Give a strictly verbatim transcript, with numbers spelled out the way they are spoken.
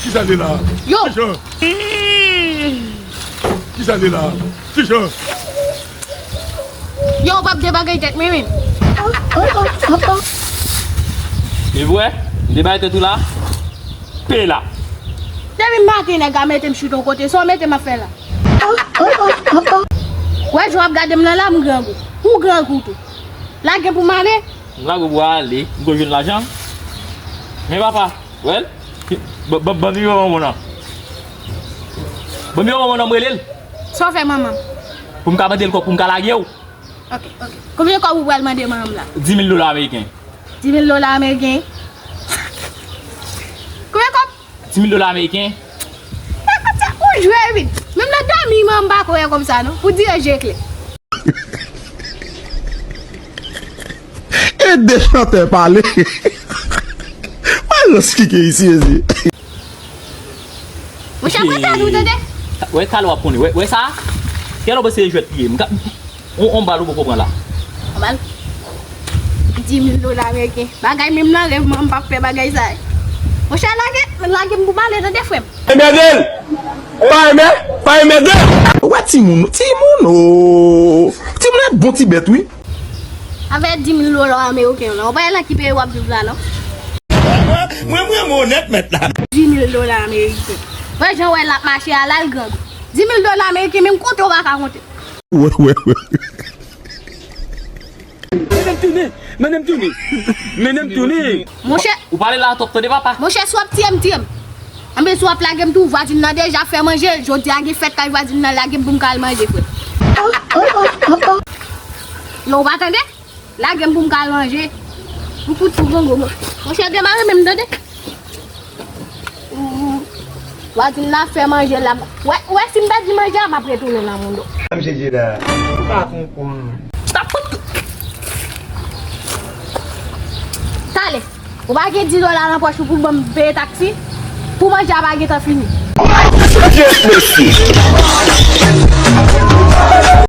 Kisa l ye la? Yo! Kijan? Kisa l ye la? Kijan? Yo, w p ap debagay tèt mwen menm. E vre? M debagay tèt ou la? Pe la. Depi maten nèg la mete m chita yon kote, sa w mete m ap fè la? W wè jan w ap gade m nan la, m grangou. Ou grangou tou. Lage pou m ale. M lage w pou w ale, m ko jwenn lajan. Men papa, w wè l? Ban, ban, ban m nimewo manman w nan. Ban m nimewo manman w nan, m rele l. Sa w fè manman m? Pou m ka mande l kòb, pou m ka lage w. Ok, ok. Konbyen kòb ou pral mande manman m la? Dis mil dola ameriken. Dis mil dola ameriken? Konbyen kòb? Dis mil dola ameriken. Ou jwe wi. Menm nan dòmi manman m pa kwè kòb sa non. Pou di yo je klè. E de chantè pale. Malans ki gen isi, mezye. Monchè, mwen pèdi w tande. Wè talè w ap konnen. Wè, wè sa? Kèl ou panse se jwèt li ye? M ka, on, on bal ou poko pran la. On bal? Dis mil dola ameriken. Bagay menm nan rèv mwen, m p ap fè bagay sa. Monchè, lage, lage m pou m ale tande frè m. Enmède l! Pa enmè, pa enmède l! Wè timoun, timoun o! Timoun ap bon ti bèt wi. Avèk dis mil dola ameriken w la, ou pa wè nan ki peyi w ap viv la non? Mwen, mwen, mwen onèt mèt la. Dis mil dola ameriken. Wè jan wè l ap mache a la, l grangou. Dis mil dola ameriken, menm konte w pa ka konte. Wè, wè, wè. Mennen m tounen, mennen m tounen. Mennen m tounen. Monchè. Ou pale la twòp tande papa. Monchè, si w ap tiye m, tiye m. Anben, si w ap lage m tou, vwazin nan deja fè manje, jodi a gen fèt kay vwazin nan, lage m pou m ka al manje, frè. Yo, ou pa tande? Lage m pou m ka al manje. M fout sou gongo. Monchè, demare menm, tande? Vwazin nan fè manje la. Wè, wè, si m pèdi manje a, m ap retounen nan moun yo. Mesye Djeda, ou pa konprann. Talè, ou pa gen dis dola nan pòch ou pou ban m peye taksi? Pou manje a pa gentan fini. Yes, mesye.